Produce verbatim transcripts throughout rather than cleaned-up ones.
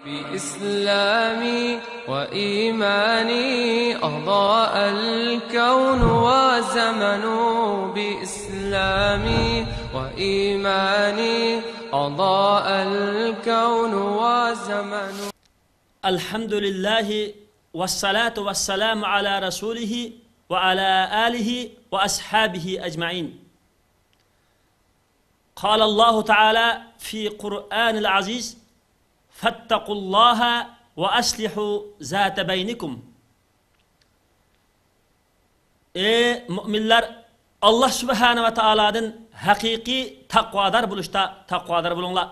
بإسلامي وإيماني أضاء الكون وزمن. بإسلامي وإيماني أضاء الكون وزمن. الحمد لله والصلاة والسلام على رسوله وعلى آله وأصحابه أجمعين. قال الله تعالى في قرآن العزيز: فاتقوا الله وأصلحوا ذات بينكم. ئەي مۇئمىنلار، ئاللا سۇبھانە ۋە تائالادىن ھەقىقىي تەقۋادار بولۇشتا تەقۋادار بولۇڭلار.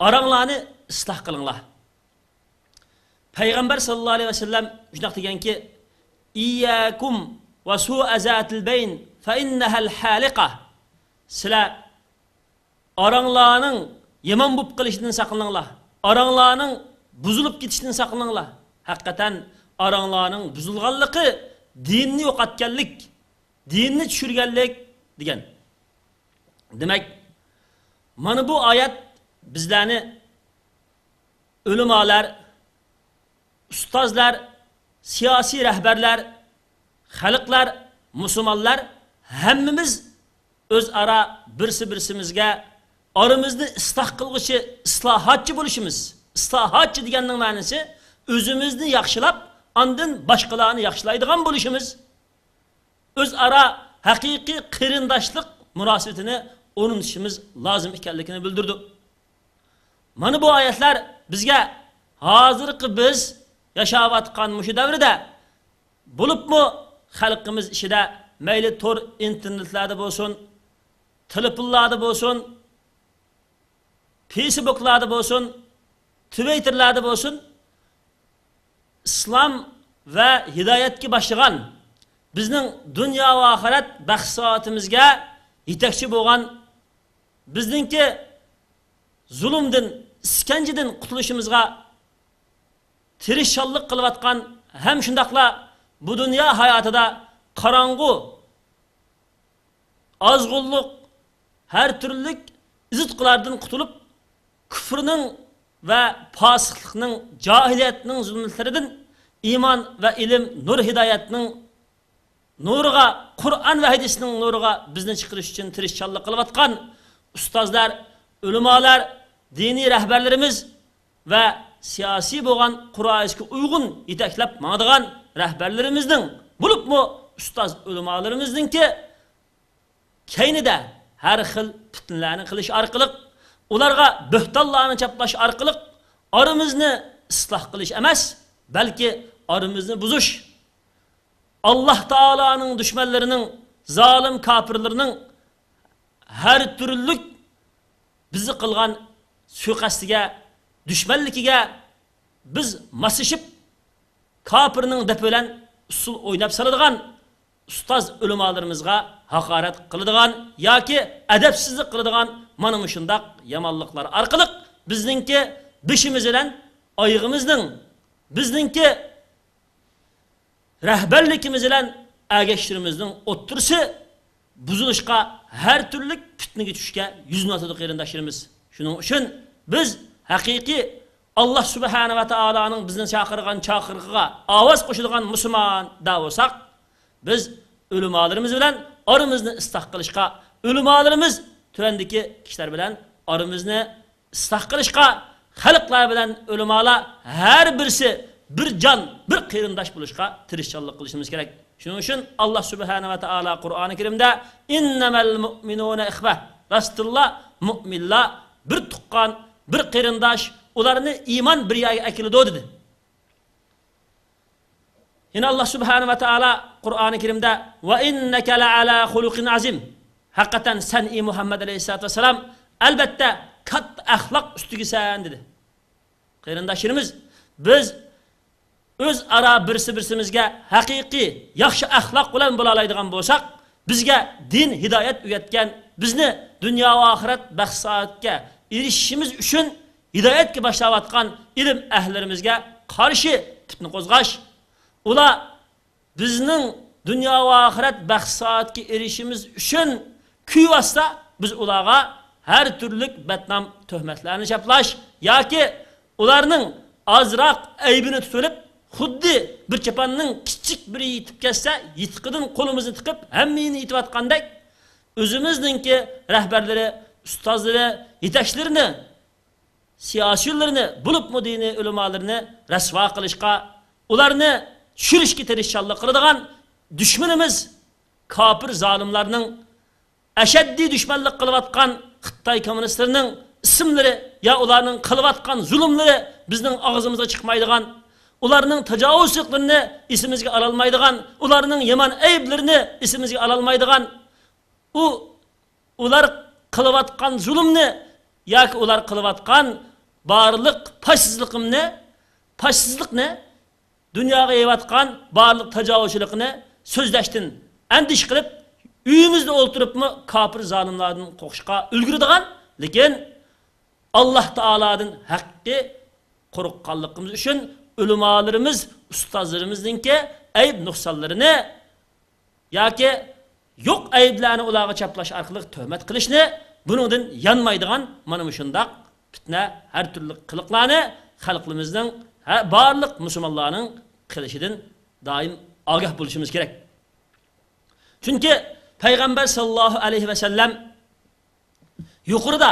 ئاراڭلارنى ئىسلاھ قىلىڭلار. پەيغەمبەر ساللاللاھۇ ئەلەيھى ۋەسەللەم شۇنداق دېگەنكى: «إياكم وسوء ذات البين فإنها الحالقة.» سىلەر ئاراڭلارنىڭ يامان بولۇپ قېلىشىدىن ساقلىنىڭلار. ئاراڭلارنىڭ بۇزۇلۇپ كېتىشىدىن ساقلىنىڭلار. ھەقىقەتەن ئاراڭلارنىڭ بۇزۇلغانلىقى دىننى يوقاتكانلىق، دىننى چۈشۈرگەنلىك دېگەن. دېمەك، مانا بۇ ئايەت بىزلەرنى ئۆلىمالار، ئۇستازلار، سىياسىي رەھبەرلەر، خەلقلەر، مۇسۇلمانلار ھەممىمىز ئۆزئارا بىرسى-بىرسىمىزگە ئارىمىزنى ئىسلاھ قىلغۇچى ئىسلاھاتچى بولۇشىمىز. ئىسلاھاتچى دېگەننىڭ مەنىسى ئۆزىمىزنى ياخشىلاپ، ئاندىن باشقىلارنى ياخشىلايدىغان بولۇشىمىز. ئۆزئارا ھەقىقىي قېرىنداشلىق مۇناسىۋىتىنى ئورنىتىشىمىز لازىم ئىكەنلىكىنى بىلدۈردى. مانا بۇ ئايەتلەر بىزگە ھازىرقى بىز ياشاۋاتقان مۇشۇ دەۋردە، بولۇپمۇ خەلقىمىز ئىچىدە مەيلى تور ئىنتېرنېتلاردا بولسۇن، تېلېفونلاردا بولسۇن، فېيسبۇكلاردا بولسۇن، تىۋىتتېرلاردا بولسۇن، ئىسلام ۋە ھىدايەتكە باشلىغان، بىزنىڭ دۇنيا ۋە ئاخىرەت بەخت-سائادىتىمىزگە يېتەكچى بولغان، بىزنىڭكى زۇلۇمدىن، ئىسكەنجىدىن قۇتۇلۇشىمىزغا تىرىشچانلىق قىلىۋاتقان ھەم شۇنداقلا بۇ دۇنيا ھاياتىدا قاراڭغۇ، ئازغۇنلۇق، ھەر تۈرلۈك ئىززىتقۇلاردىن قۇتۇلۇپ، كۇفرنىڭ ۋە پاسىقلىقنىڭ، جاھىلىيەتنىڭ زۇلمەتلىرىدىن ئىمان ۋە ئىلىم، نۇر ھىدايەتنىڭ نۇرىغا، قۇرئان ۋە ھەدىسنىڭ نۇرىغا بىزنى چىقىرىش ئۈچۈن تىرىشچانلىق قىلىۋاتقان ئۇستازلار، ئۆلىمالار، دىنىي رەھبەرلىرىمىز ۋە سىياسىي بولغان قۇرائىشقا ئۇيغۇن يېتەكلەپ ماڭىدىغان رەھبەرلىرىمىزنىڭ، بولۇپمۇ ئۇستاز ئۆلىمالىرىمىزنىڭكى كەينىدە ھەر خىل پىتنىلەرنى قىلىش ئارقىلىق، ئۇلارغا بۆھتانلارنى چاپلاش ئارقىلىق ئارىمىزنى ئىسلاھ قىلىش ئەمەس، بەلكى ئارىمىزنى بۇزۇش، ئاللا تائالانىڭ دۈشمەنلىرىنىڭ، زالىم كاپىرلىرىنىڭ ھەر تۈرلۈك بىزگە قىلغان سۇيىقەستىگە، دۈشمەنلىكىگە بىز ماسلىشىپ، كاپىرنىڭ دەپى بىلەن ئۇسسۇل ئويناپ سالىدىغان، ئۇستاز ئۆلىمالىرىمىزغا ھاقارەت قىلىدىغان ياكى ئەدەپسىزلىك قىلىدىغان مانا مۇشۇنداق يامانلىقلار ئارقىلىق بىزنىڭكى بېشىمىز بىلەن ئايىغىمىزنىڭ، بىزنىڭكى رەھبەرلىكىمىز بىلەن ئەگەشلىرىمىزنىڭ ئوتتۇرىسى بۇزۇلۇشقا، ھەر تۈرلۈك پىتنىگە چۈشۈشكە يۈزلىنىۋاتىدۇ، قېرىنداشلىرىمىز. شۇنىڭ ئۈچۈن بىز ھەقىقىي ئاللا سۇبھانە ۋە تائالانىڭ بىزنى چاقىرغان چاقىرىقىغا ئاۋاز قوشىدىغان مۇسۇلماندا بولساق، بىز ئۆلىمالىرىمىز بىلەن ئارىمىزنى ئىسلاھ قىلىشقا، ئۆلىمالىرىمىز تۆۋەندىكى كىشىلەر بىلەن ئارىمىزنى ئىسلاھ قىلىشقا، خەلقلەر بىلەن ئۆلىمالار ھەر بىرسى بىر جان، بىر قېرىنداش بولۇشقا تىرىشچانلىق قىلىشىمىز كېرەك. شۇنىڭ ئۈچۈن ئاللا سۇبھانە ۋە تائالا قۇرئانى كەرىمدە: «إنما المؤمنون إخوة.» راستتىنلا مۇئمىنلار بىر تۇغقان، بىر قېرىنداش، ئۇلارنى ئىمان بىر يەرگە ئەكېلىدۇ، دېدى. يەنە ئاللا سۇبھانە ۋە تائالا قۇرئانى كەرىمدە: «وإنك لعلى خلق عظيم.» ھەقىقەتەن سەن، ئى مۇھەممەد ئەلەيھىسسالاتۇ ۋەسسالام، ئەلبەتتە كاتتا ئەخلاق ئۈستىگىسەن، دېدى. قېرىنداشلىرىمىز، بىز ئۆزئارا بىرسى بىرسىمىزگە ھەقىقىي ياخشى ئەخلاق بىلەن بولالايدىغان بولساق، بىزگە دىن ھىدايەت ئۆگەتكەن، بىزنى دۇنيا ۋە ئاخىرەت بەخت-سائادەتكە ئېرىشىشىمىز ئۈچۈن ھىدايەتكە باشلاۋاتقان ئىلىم ئەھلىلىرىمىزگە قارشى پىتنە قوزغاش، ئۇلار بىزنىڭ دۇنيا ۋە ئاخىرەت بەخت-سائادەتكە ئېرىشىشىمىز ئۈچۈن كۈيىۋاتسا، بىز ئۇلارغا ھەر تۈرلۈك بەتنام تۆھمەتلەرنى چاپلاش ياكى ئۇلارنىڭ ئازراق ئەيىبىنى تۇتۇۋېلىپ، خۇددى بىر چاپاننىڭ كىچىك بىرى يېتىپ كەتسە، يېتىقىدىن قولىمىزنى تىقىپ، ھەممىنى يېتىۋاتقاندەك، ئۆزىمىزنىڭكى رەھبەرلىرى، ئۇستازلىرى، يېتەكچىلىرىنى، سىياسىيونلىرىنى، بولۇپمۇ دىنىي ئۆلىمالىرىنى رەسۋا قىلىشقا، ئۇلارنى چۈشۈرۈشكە تىرىشچانلىق قىلىدىغان دۈشمىنىمىز، كاپىر زالىملارنىڭ ئەشەددىي دۈشمەنلىك قىلىۋاتقان خىتاي كوممۇنىستلىرىنىڭ ئىسىملىرى يا ئۇلارنىڭ قىلىۋاتقان زۇلۇملىرى بىزنىڭ ئاغزىمىزغا چىقمايدىغان، ئۇلارنىڭ تاجاۋۇزچىلىقلىرىنى ئېسىمىزگە ئالالمايدىغان، ئۇلارنىڭ يامان ئەيىبلىرىنى ئېسىمىزگە ئالالمايدىغان، ئۇ، ئۇلار قىلىۋاتقان زۇلۇمنى ياكى ئۇلار قىلىۋاتقان بارلىق پاشىزلىقىمنى، پاشىزلىقنى، دۇنياغا يېيىۋاتقان بارلىق تاجاۋۇزچىلىقنى سۆزلەشتىن ئەندىشە قىلىپ، ئۆيىمىزدە ئولتۇرۇپمۇ كاپىر زالىملاردىن قورقۇشقا ئۈلگۈرىدىغان، لېكىن ئاللاھ تائالادىن ھەققىي قورققانلىقىمىز ئۈچۈن ئۆلىمالىرىمىز، ئۇستازلىرىمىزنىڭكى ئەيىب نۇقسانلىرىنى ياكى يوق ئەيىبلەرنى ئۇلارغا چاپلاش ئارقىلىق تۆھمەت قىلىشنى، بۇنىڭدىن يانمايدىغان مانا مۇشۇنداق پىتنە، ھەر تۈرلۈك قىلىقلارنى خەلقىمىزنىڭ، ھە، بارلىق مۇسۇلمانلارنىڭ قىلىشىدىن دائىم ئاگاھ بولۇشىمىز كېرەك. چۈنكى پەيغەمبەر ساللاللاھۇ ئەلەيھى ۋەسەللەم يۇقىرىدا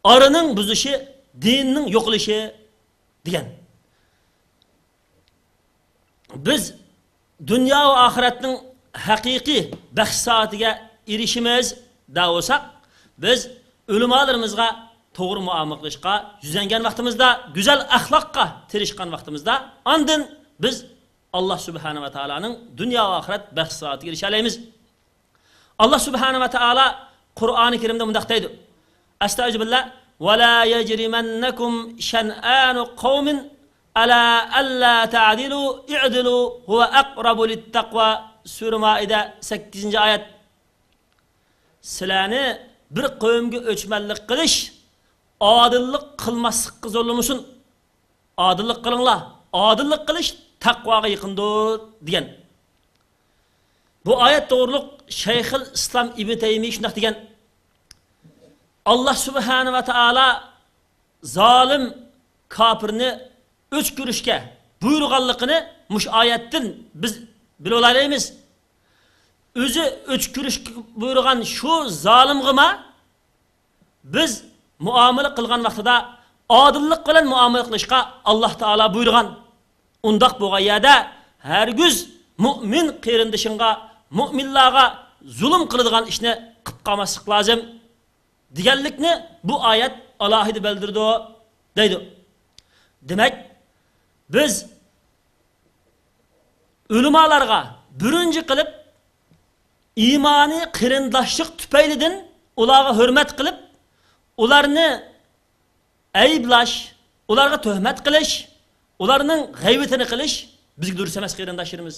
ئارىنىڭ بۇزۇلۇشى دىننىڭ يوقىلىشى دېگەن. بىز دۇنيا ۋە ئاخىرەتنىڭ ھەقىقىي بەخت سائىتىگە ئېرىشىمىز دەۋاتساق، بىز ئۆلىمالىرىمىزغا توغرا مۇئامىلە قىلىشقا يۈزلەنگەن ۋاقتىمىزدا، گۈزەل ئەخلاققا تىرىشقان ۋاقتىمىزدا، ئاندىن بىز ئاللاھ سۇبھانەھۇ ۋە تائالانىڭ دۇنيا ۋە ئاخىرەت بەخت سائىتىگە ئېرىشەلەيمىز. ئاللاھ سۇبھانەھۇ ۋە تائالا قۇرئانى كەرىمدە مۇنداق دەيدۇ. ئەستەئىزۇ بىللا. ولا يجرمنكم شنآن قوم على ألا تعدلوا اعدلوا هو أقرب للتقوى. سۈرە مائىدە، سەككىزىنچى ئايەت. سىلەرنى بىر قەۋمگە ئۆچمەنلىك قىلىش ئادىللىق قىلماسلىققا زورلىمىسۇن. ئادىللىق قىلىڭلار. ئادىللىق قىلىش تەقۋاغا يېقىندۇر، دېگەن. بۇ ئايەت توغرۇلۇق شەيخۇل ئىسلام ئىبنى تەيمىيە شۇنداق دېگەن، ئاللاھ سۇبھانەھۇ ۋە تائالا زالىم كاپىرنى ئۆچ كۆرۈشكە بۇيرۇغانلىقىنى مۇشۇ ئايەتتىن بىز بىلىۋالالايمىز. ئۆزى ئۆچ كۆرۈشكە بۇيرۇغان شۇ زالىمغىما بىز مۇئامىلە قىلغان ۋاقتىدا ئادىللىق بىلەن مۇئامىلە قىلىشقا ئاللاھ تائالا بۇيرۇغان. ئۇنداق بولغان يەردە ھەرگىز مۇئمىن قېرىندىشىڭغا، مۇئمىنلارغا زۇلۇم قىلىدىغان ئىشنى قىلىپ قالماسلىق لازىم، دېگەنلىكنى بۇ ئايەت ئالاھىدە بىلدۈرىدۇ، دەيدۇ. دېمەك، بىز ئۆلىمالارغا بىرىنچى قىلىپ ئىمانىي قېرىنداشلىق تۈپەيلىدىن ئۇلارغا ھۆرمەت قىلىپ، ئۇلارنى ئەيىبلەش، ئۇلارغا تۆھمەت قىلىش، ئۇلارنىڭ غەيۋىتىنى قىلىش بىزگە دۇرۇس ئەمەس، قېرىنداشلىرىمىز.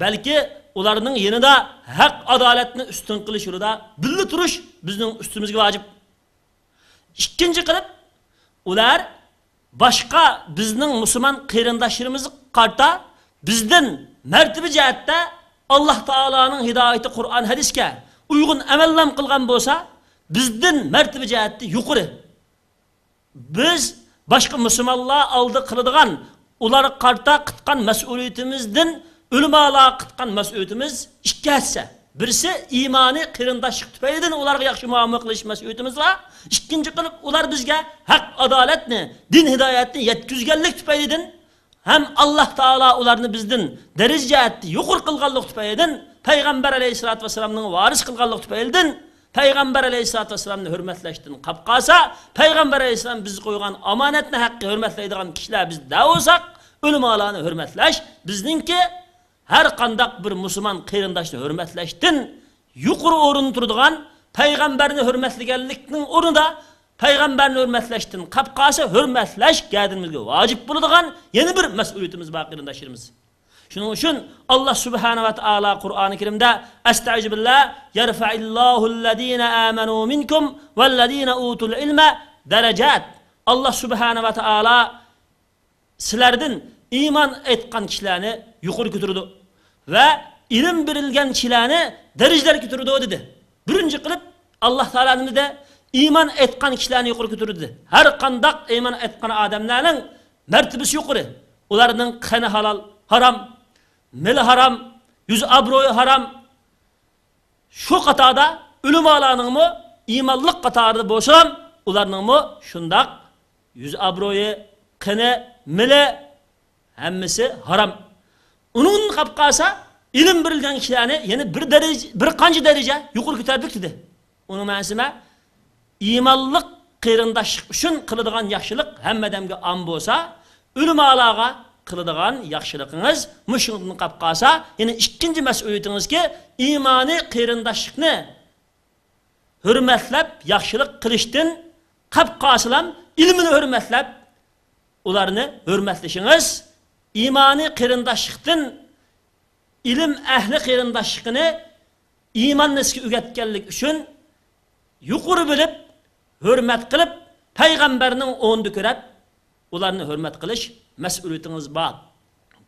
بەلكى ئۇلارنىڭ يېنىدا ھەق، ئادالەتنى ئۈستۈن قىلىش يولىدا بىللە تۇرۇش بىزنىڭ ئۈستىمىزگە ۋاجىپ. ئىككىنچى قىلىپ، ئۇلار باشقا بىزنىڭ مۇسۇلمان قېرىنداشلىرىمىزغا قارىتا بىزدىن مەرتىۋە جەھەتتە ئاللاھ تائالانىڭ ھىدايىتى، قۇرئان، ھەدىسكە ئۇيغۇن ئەمەللەم قىلغان بولسا، بىزدىن مەرتىۋە جەھەتتە يۇقىرى. بىز باشقا مۇسۇلمانلار ئالدىدا قىلىدىغان، ئۇلارغا قارىتا قىتقان مەسئۇلىيىتىمىزدىن ئۆلىمالارغا قىتقان مەسئۇلىيىتىمىز ئىككى ھەسسە. بىرسى ئىمانىي قېرىنداشلىق تۈپەيلىدىن ئۇلارغا ياخشى مۇئامىلە قىلىش مەسئۇلىيىتىمىز بار. ئىككىنچى قىلىپ، ئۇلار بىزگە ھەق، ئادالەتنى، دىن، ھىدايەتنى يەتكۈزگەنلىك تۈپەيلىدىن ھەم ئاللاھ تائالا ئۇلارنى بىزدىن دەرىجە جەھەتتە يۇقىرى قىلغانلىق تۈپەيلىدىن، پەيغەمبەر ئەلەيھىسسالاتۇ ۋەسسالامنىڭ ۋارىسى قىلغانلىق تۈپەيلىدىن، پەيغەمبەر ئەلەيھىسسالاتۇ ۋەسسالامنى ھۆرمەتلەشتىن قاپ قالسا، پەيغەمبەر ئەلەيھىسسالام بىزگە قويغان ئامانەتنى ھەققىي ھۆرمەتلەيدىغان كىشىلەر بىز دەۋالساق، ئۆلىمالارنى ھۆرمەتلەش بىزنىڭكى ھەر قانداق بىر مۇسۇلمان قېرىنداشنى ھۆرمەتلەشتىن يۇقىرى ئورۇندا تۇرىدىغان، پەيغەمبەرنى ھۆرمەتلىگەنلىكنىڭ ئورنىدا پەيغەمبەرنى ھۆرمەتلەشتىن قاپ قالسا، ھۆرمەتلەش گەدىنىمىزگە ۋاجىپ بولىدىغان يەنە بىر مەسئۇلىيىتىمىز بار، قېرىنداشلىرىمىز. شۇنىڭ ئۈچۈن ئاللاھ سۇبھانەھۇ ۋە تائالا قۇرئانى كەرىمدە، ئەستەئىزۇ بىللا، يەرفەئىللاھۇ للذىنە ئامەنۇ مىنكۇم ۋەللەزىنە ئۇتۇل ئىلمە دەرەجات. ئاللاھ سۇبھانەھۇ ۋە تائالا سىلەردىن ئىمان ئېيتقان كىشىلەرنى يۇقىرى كۆتۈرىدۇ ۋە ئىلىم بېرىلگەن كىشىلەرنى دەرىجىلەر كۆتۈرىدۇ، دېدى. بىرىنچى قىلىپ، ئاللاھ تائالا نېمە دېدى؟ ئىمان ئېيتقان كىشىلەرنى يۇقىرى كۆتۈردى. ھەر قانداق ئىمان ئېيتقان ئادەملەرنىڭ مەرتىبىسى يۇقىرى. ئۇلارنىڭ قېنى ھالال، ھارام، مېلى ھارام، يۈز ئابرۇيى ھارام. شۇ قاتاردا ئۆلىمالارنىڭمۇ ئىمانلىق قاتارىدا بولسا، ئۇلارنىڭمۇ شۇنداق يۈز ئابرۇيى، قېنى، مېلى، ھەممىسى ھارام. ئۇنىڭدىن قاپ قالسا، ئىلىم بېرىلگەن كىشىلەرنى يەنە بىر دەرىجە، بىر قانچە دەرىجە يۇقىرى كۆتەرىپ دېدى. ئۇنىڭ مەنىسى نېمە؟ ئىمانلىق قېرىنداشلىق ئۈچۈن قىلىدىغان ياخشىلىق ھەممە ئادەمگە ئام بولسا، ئۆلىمالارغا قىلىدىغان ياخشىلىقىڭىز مۇشۇنىڭدىن قاپ قالسا، يەنە ئىككىنچى مەسئۇلىيىتىڭىزكى، ئىمانىي قېرىنداشلىقنى ھۆرمەتلەپ، ياخشىلىق قىلىشتىن قاپ قالسىلام، ئىلمىنى ھۆرمەتلەپ، ئۇلارنى ھۆرمەتلىشىڭىز، ئىمانىي قېرىنداشلىقتىن، ئىلىم ئەھلى قېرىنداشلىقىنى ئىمان نېسىگە ئۆگەتكەنلىك ئۈچۈن يۇقىرى بىلىپ، ھۆرمەت قىلىپ، پەيغەمبەرنىڭ ئورنىدا كۆرۈپ، ئۇلارنى ھۆرمەت قىلىش مەسئۇلىيىتىڭىز بار،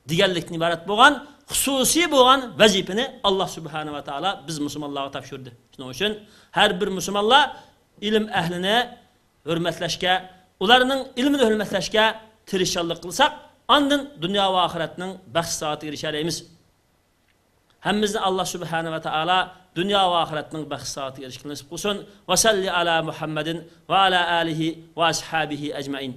دېگەنلىكتىن ئىبارەت بولغان خۇسۇسىي بولغان ۋەزىپىنى ئاللا سۇبھانەھۇ ۋە تائالا بىز مۇسۇلمانلارغا تاپشۇردى. شۇنىڭ ئۈچۈن ھەر بىر مۇسۇلمانلار ئىلىم ئەھلىنى ھۆرمەتلەشكە، ئۇلارنىڭ ئىلمىنى ھۆرمەتلەشكە تىرىشچانلىق قىلساق، ئاندىن دۇنيا ۋە ئاخىرەتنىڭ بەخت سائاتىگە ئېرىشەلەيمىز. ھەممىمىزنى ئاللا سۇبھانەھۇ ۋە تائالا دۇنيا ۋە ئاخىرەتنىڭ بەخت سائاتىگە ئېرىشكىلى نېسىپ قىلسۇن. ۋە سەللى ئالا مۇھەممەدىن ۋە ئالا ئالىھى ۋە ئەسھابىھى ئەجمەئىن.